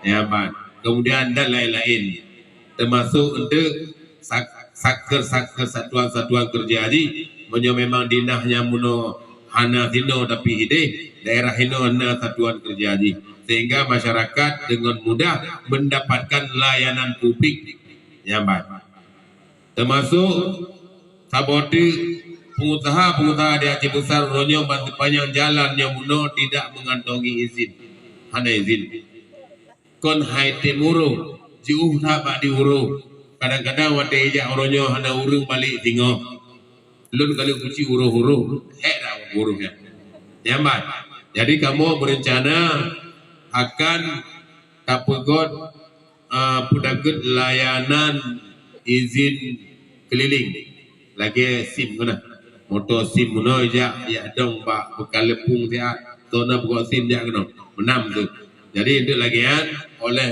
Nyan ban. Kemudian dan lain-lain. Termasuk untuk sak-, satker-satker satuan-satuan kerja jih, meunyoe memang dinas nyang bunoe hana sinoe tapi idéh, daerah inoe na satuan kerja jih, sehingga masyarakat dengan mudah mendapatkan layanan publik nyang baik. Termasuk saboh teuk pengusaha-pengusaha di Aceh Besar uroe nyoe ban sepanjang jalan nyang bunoe tidak mengantongi izin. Hana izin. Kon hai tem uroe, jiôh that bak di uroe. Kadang-kadang watée ijak uroe nyoe hana ureuëng balek singoh. Lôn ka lheueh kuci uroe-uroe, hék dak uroe nyan. Nyan ban. Jadi kamoe berencana akan tapeugot, eh, peudagét layanan izin keliling. Lagée sim keunoe. Moto sim meunoe jak, jak dong bak beukaleupong siat, toh na peugot sim jak keunoe. Meunan tu. Jadi, untuk lagée nyan, oleh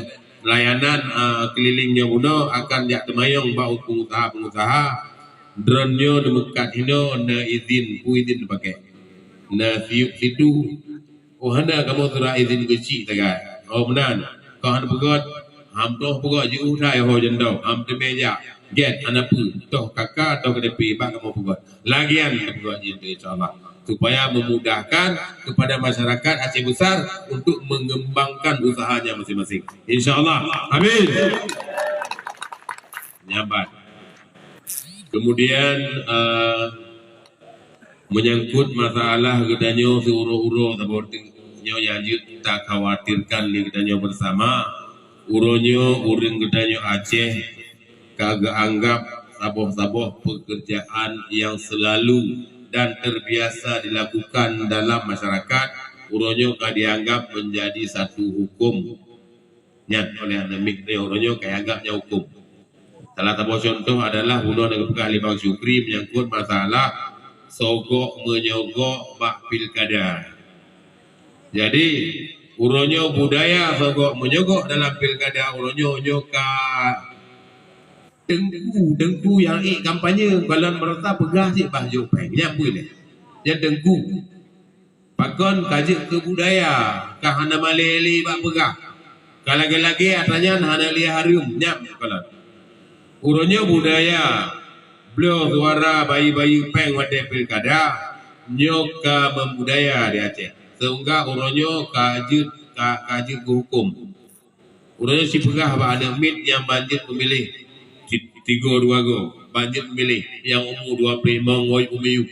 layanan, a, keliling nyoe bunoe akan jak teumayong bak pengusaha-pengusaha, droeneuh nyoe neumeukat hinoe na izin, peue izin neupakè. Na siup situ, oh, hana kamoe surat izin keuchik sagai. Oh, meunan. Kah hana peugot, ham toh peugot jiôh that ho jandau, ham teumé jak. Gét, hana peue, toh kaka, toh keudépi, bak kamoe peugot. Lagée nyan peugot jih, insya Allah. Supaya memudahkan kepada masyarakat Aceh Besar untuk mengembangkan usahanya masing-masing. Insya Allah. Amin. Nyan ban. Kemudian, eh, menyangkut masalah geutanyoe siuroe-uroe saboh teuk nyoe nyang jeuet takhawatirkan lé geutanyoe bersama, uroe nyoe ureuëng geutanyoe Aceh ka geuanggab saboh-saboh pekerjaan yang selalu dan terbiasa dilakukan dalam masyarakat, uroe nyoe ka dianggab menjadi satu hukum. Nyan oleh aneuk miet nyoe, uroe nyoe ka ianggab nyan hukum. Salah saboh contoh adalah bunoe nyang geupeugah lé Bang Syukri menyangkut masalah sogok menyogok bak pilkada. Jadi, uroe nyoe budaya sogok menyogok dalam pilkada uroe nyoe, nyoe ka teungku, teungku nyang ék kampanye, kalon meurasa peugah cit bah jok péng. Nyan peue lé? Nyan teungku. Pakon ka jeuet keu budaya, ka hana malée lé bak peugah. Ka lagée-lagée atra nyan hana lé hareuem, nyan kalon. Uroe nyoe budaya bloe suara bayeue-bayeue péng watée pilkada, nyoe ka meubudaya di Aceh. Sehingga uroe nyoe ka jeuet, ka, ka jeuet keu huköm. Uroe nyoe sipeugah bak aneuk miet nyang ban jeuet peumiléh, ti-, tiga dua go, ban jeuet peumiléh nyang umu dua ploh limong ngon umu miyueb.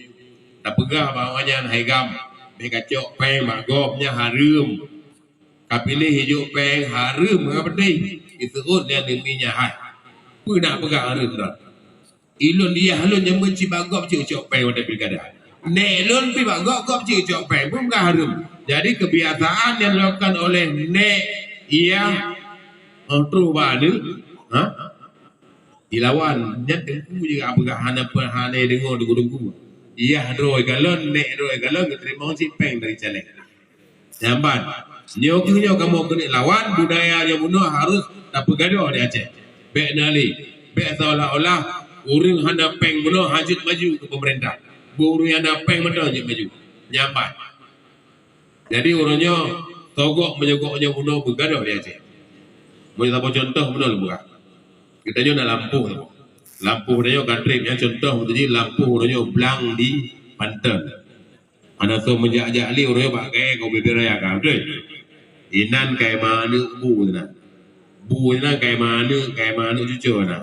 Tapeugah bak awaknyan, "Hai gam, bèk kacok péng bak gob, nyan hareuem. Kapiléh ijok péng hareuem ka peudeh." Iseuôt lé aneuk miet nyan, "Hai, peue na peugah hareuem droe? Ilôn, yah lôn nyang meucit bak gob cit cok péng watèe pilkada. Nèk lôn pi bak gob, gob cit cok péng, peue ka hareuem." Jadi, kebiasaan yang dilakukan oleh nèk, yah, oh, troh bak aneuk, ha? Dilawan. Nyan teungku jih ka peugah hana pe-, hana deungoe teungku-teungku. Yah droe kalon, nèk droe kalon, geuteurimong cit péng dari caleg. Nyan ban. Nyoe keuh nyoe kamoe keuneuk lawan budaya nyang bunoe harôh tapeugadôh di Aceh. Bèk na lé. Bèk seolah-olah ureueng hana péng bunoe hana jeuet maju keu peumeurintah. Beu ureueng nyang na péng mantong jeuet maju. Nyan ban. Jadi uroe nyoe sogok meunyoe gobnyan bunoe beugadôh di Aceh. Meunyoe saboh cuntoh bunoe lôn peugah. Geutanyoe na lampôh saboh. Lampôh tanyoe ka trép nyan cuntoh beutôi jih lampôh uroe nyoe blang di Panton. Hana soe meujak-jak lé uroe nyoe bak kayèe ka ubé-bé raya ka, beutôi? Inan kayèe manok bu sinan. Bu sinan kayèe manok, kayèe manok cucoe na.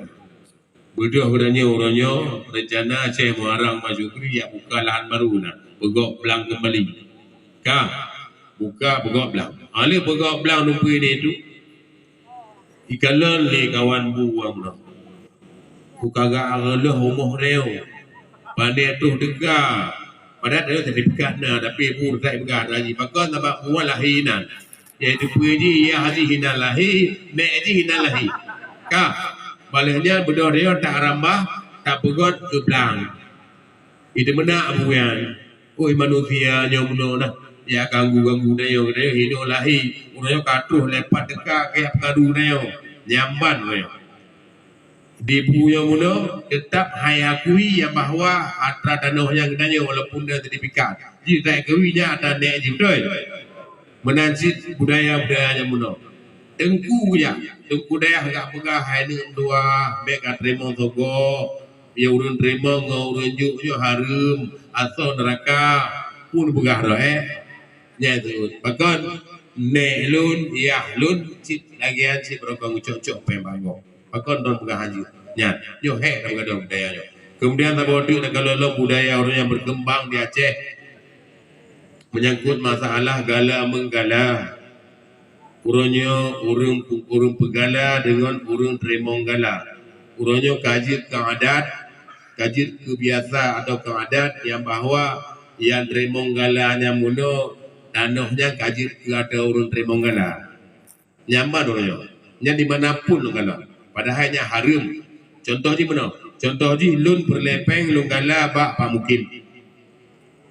Beudôh geutanyoe uroe nyoe reuncana Syekh Muharram Masyukri jak buka lahan baru na, peugok blang keumbali. Ka, buka peugok blang. Alèh peugok blang nupeue lé tu. Ikalon lé kawan bu wang na. Ku kagak reuloh rumoh nyoe. Pandai troh teuka. Padahai teuka sertifikat na, tapi bu reutai peugah lagi. Pakon sabab bu lahé inan. Yaitu peue jih, yah jih inan lahé, nèk jih inan lahé. Ka, bak lheueh nyan beudôh nyoe tak rambah, tak peugöt keu blang. Itu meunak bu nyan. Oi manusia nyoe meunoe nah, ya ganggu-ganggu tanyoe, tanyoe hinoe lahé, uroe nyoe ka troh lé pat teuka keu ya peukadu tanyoe. Nyan ban uroe nyoe. Di bu nyoe meunoe teutap hai akui nyang bahwa atra tanoh nyan geutanyoe walaupun na sertifikat. Jih tai akui nyan atra nèk jih, beutôi? Meunan cit budaya-budaya nyang meunoe. Teungku kujak, teungku dayah gak peugah hai aneuk dua, bèk ka teurimong sogok, ya ureueng teurimong ngon ureueng jok nyoe hareuem, asoe neuraka, pun peugah droe, eh. Nyan seuôt. Pakon nèk lôn, yah lôn, cit lagèe nyan cit barokon geucok-cok péng bak gob. Pakon droe peugah hana jeuet? Nyan, nyoe hék na meugadôh budaya nyoe. Kemudian saboh teuk na kalon lom budaya ureueng nyang berkembang di Aceh menyangkut masalah gala-menggala. Uroe nyoe ureueng, ureueng peugala deungon ureueng teurimong gala. Uroe nyoe ka jeuet keu adat, ka jeuet keu biasa atau keu adat nyang bahwa nyang teurimong gala nyan meunoe tanoh nyan ka jeuet keu ateueh ureueng teurimong gala. Nyan ban uroe nyoe. Nyan di mana pun lôn kalon. Padahai nyan hareuem. Cuntoh jih meunoe. Cuntoh jih lôn peureulèe péng lôn gala bak Pak Mukim.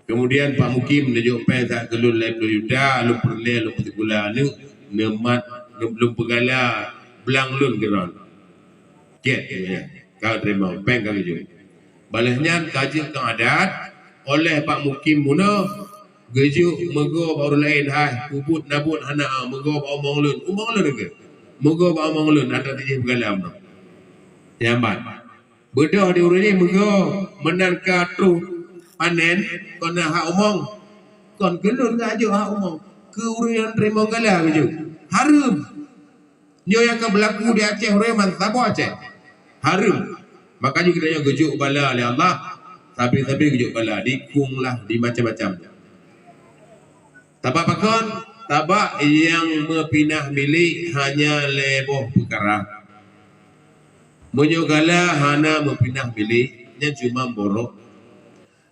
Kemudian Pak Mukim neujok péng that keu lôn lhèe plôh juta, lôn peureulèe lôn peusikula aneuk, neumat, lôn, lôn peugala blang lôn keu droe. Kiet, ka teurimong, péng ka geujok. Bak lheueh nyan ka jeuet keu adat, óh lheueh Pak Mukim meunoe, geujok meugoe bak ureueng laén, hai, peubuet na buet hana, meugoe bak umong lôn. Umong lôn keuh? Meugoe bak umong lôn, atra jih peugala meunoe. Nyan ban. Beudôh di ureueng nyan meugoe meunan ka troh panen, kon na hak umong. Kon keu lôn ka jok hak umong. Keu ureueng nyang teurimong gala geujok. Hareuem. Nyoe nyang ka beulaku di Aceh uroe nyoe ban saboh Aceh. Hareuem. Maka jih geutanyoe geujok bala lé Allah, sabe-sabe geujok bala, di khueng lah, di macam-macam. Sabab pakon? Sabab nyang meupinah milék hanya lhèe boh peukara. Meunyoe gala hana meupinah milék, nyan cuma borok.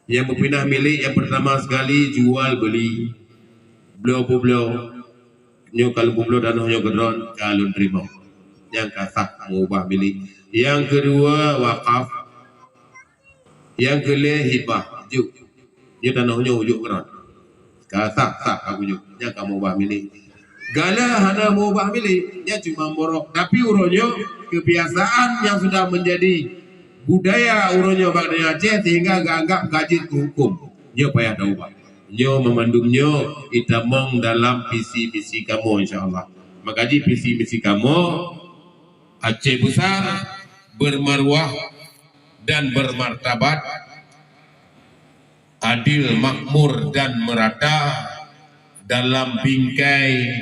Nyang meupinah milék nyang peurtama sekali jual beuli, bloe peubloe. Nyoe ka lôn peubloe tanoh nyoe keu droen, ka lôn teurimong. Nyang ka sah meuubah milék. Nyang keudua wakaf. Nyang keulhèe hibah, jok. Nyoe tanoh nyoe jok keu droen. Ka sah, sah ka kujok. Nyang ka meuubah milék. Gala hana meuubah milék, nyan cuma borok. Tapi uroe nyoe, kebiasaan nyang sudah menjadi budaya uroe nyoe bak donya Aceh sehingga geuanggap ka jeuet keu huköm. Nyoe payah taubah. Nyoe meumandum nyoe itamong dalam visi misi kamoe insya Allah. Maka jih visi misi kamoe, Aceh Besar bermaruah dan bermartabat, adil, makmur dan merata, dalam bingkai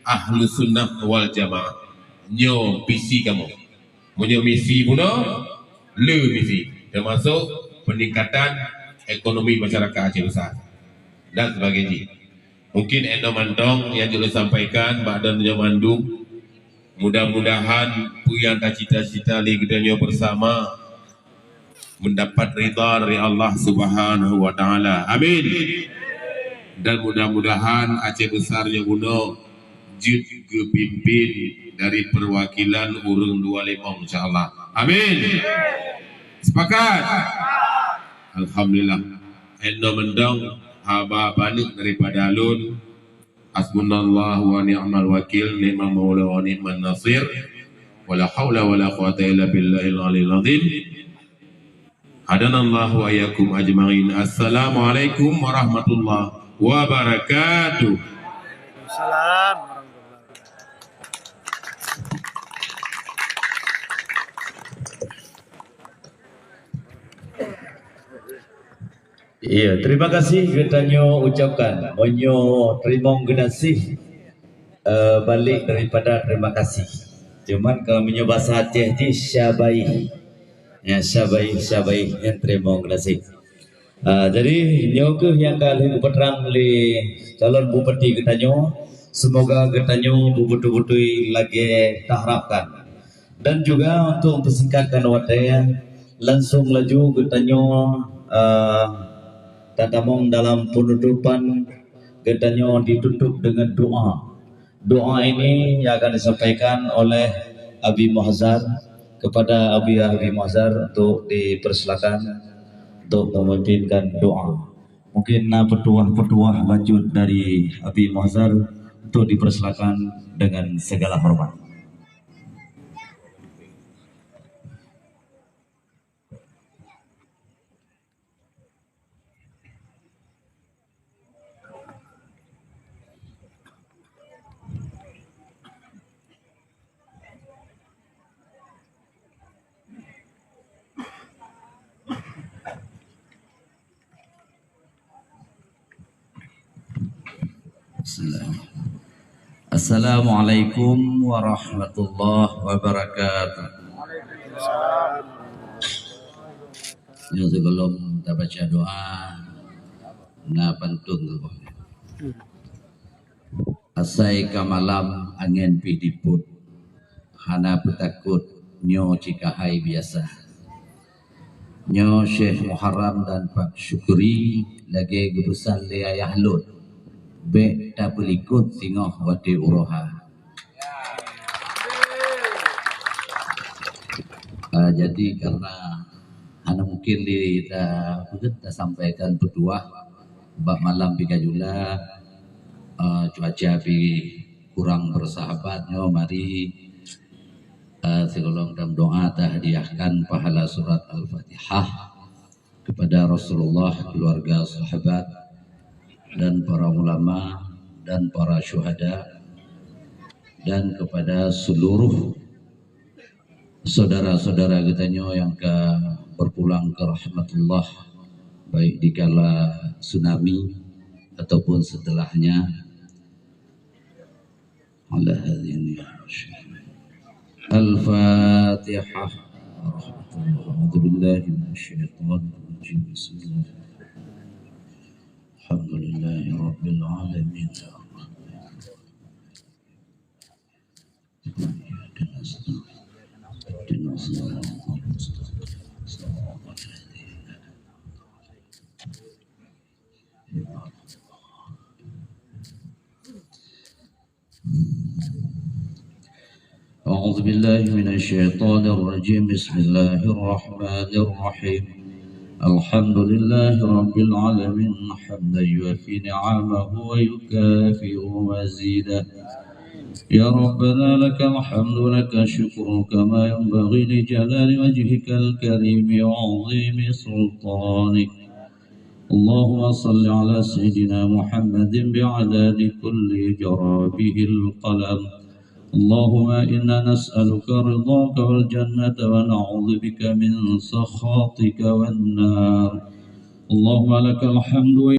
Ahlus Sunnah wal Jamaah. Nyoe visi kamoe. Meunyoe misi bunoe, le misi, termasuk peningkatan ekonomi masyarakat Aceh Besar dan sebagainya. Mungkin inoe mantong nyang jeuet lôn sampaikan bak droeneuh nyoe mandum. Mudah-mudahan peue nyang tacita-cita lé geutanyoe bersama mendapat ridha dari Allah Subhanahu wa Taala. Amin. Dan mudah-mudahan Aceh Besar nyoe bunoe jeuet geupimpin dari perwakilan ureuëng dua limong, insya Allah. Amin. Sepakat? Alhamdulillah. Inoe mantong haba paneuk daripada lôn. Hasbunallahu wa ni'mal wakil, ni'mal maula wa ni'man nasir. Wala haula wala quwata illa billahil aliyil azim. Hadanallahu wa iyyakum ajma'in. Assalamualaikum warahmatullahi wabarakatuh. Salam warahmatullahi wabarakatuh. Iya, terima kasih geutanyoe ucapkan. Meunyoe teurimong geunaséh, eh, balek daripada terima kasih. Cuman kalau meunyoe bahasa Aceh jih, syabaih. Ya, syabaih, syabaih, nyan teurimong geunaséh. Ah, jadi, nyoe kheueh nyang ka lheueh geupeutrang lé calon bupati geutanyoe. Semoga geutanyoe beubeutôi-beutôi lagée taharapkan. Dan juga untuk mempersingkatkan watée, langsung laju geutanyoe, eh, tatamong dalam penutupan, geutanyoe ditutup dengan doa. Doa ini yang akan disampaikan oleh Abi Muhazar kepada Abi, Abi Muhazar untuk dipersilakan untuk memimpinkan doa. Mungkin na petuah-petuah bacut dari Abi Muhazar untuk dipersilakan dengan segala hormat. Bismillah. Assalamualaikum warahmatullahi wabarakatuh. Nyoe sigohlom tabaca doa, na pantun saboh. Asai ka malam angén pih dipot, hana peutakot, nyoe cit keuhai biasa. Nyoe Syekh Muharram dan Pak Syukri lagée geupeusan lé ayah lôn, bék tapeulikot singoh watée uroe ha. Ah, jadi karena hana mungkin di ta, apa tu, tasampaikan petuah bak malam pih ka jula, ah, cuaca pih kurang bersahabat nyoe, mari, ah, sigohlom tameudoa tahadiahkan pahala surat Al-Fatihah kepada Rasulullah, keluarga, sahabat, dan para ulama, dan para syuhada, dan kepada seluruh saudara-saudara geutanyoe nyang ka berpulang ke rahmatullah, baik dikala tsunami ataupun setelahnya. Ala hadirin. Al-Fatihah. A'udzubillahi minasyaitonirrajim. Bismillahirrahmanirrahim. Alhamdulillahirabbil alamin. أعوذ بالله من الشيطان الرجيم. بسم الله الرحمن الرحيم. الحمد لله رب العالمين، حمدا يوافي نعمه ويكافئ مزيده. يا ربنا لك الحمد ولك الشكر كما ينبغي لجلال وجهك الكريم وعظيم سلطانك. اللهم صل على سيدنا محمد بعدد كل جرى به القلم. اللهم إنا نسألك رضاك والجنة ونعوذ بك من سخطك والنار. اللهم لك الحمد